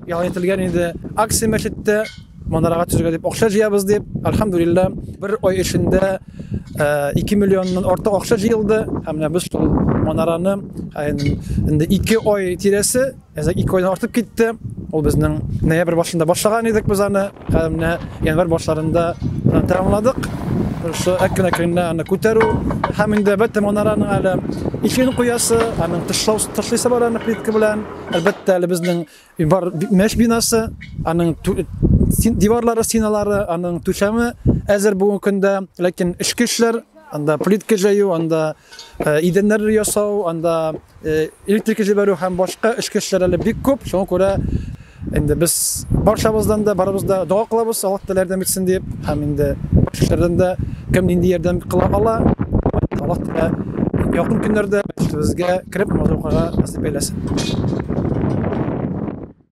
Игълан ителгән иде акция мәчеттә манарага төзергә дип акча җыябыз дип. Әлхәмдүлилләһ, бер ай эчендә 2 миллионнан артык акча җыелды. Һәм менә без шул манараны инде 2 ай тирәсе, әзрәк 2 айдан артып китте. Ул безнең ноябрь башында башлаган идек без аны. Һәм менә январь башларында тәмамладык. Шушы әкрен-әкрен аны күтәрү һәм инде әлбәттә манараның әле ишеген куясы, аның тышлау тышлыйсы бар аны плитка белән. Әлбәттә әле безнең бар мәш бинасы, аның диварлары, стеналары, аның түшәме әзер бүгенге көндә, ләкин эчке эшләр, анда плитка җәю, анда идәннәр ясау, анда электрика җибәрү һәм башка эчке эшләр әле бик күп. Шуңа күрә инде без барчабыздан да, барыбыз да дога кылабыз, Аллаһ Тәгалә ярдәм итсен дип, һәм инде кешеләрдән дә кем нинди ярдәм кыла ала, Аллаһ Тәгалә якын көннәрдә мәчетебезгә кереп намаз укырга насыйп әйләсен.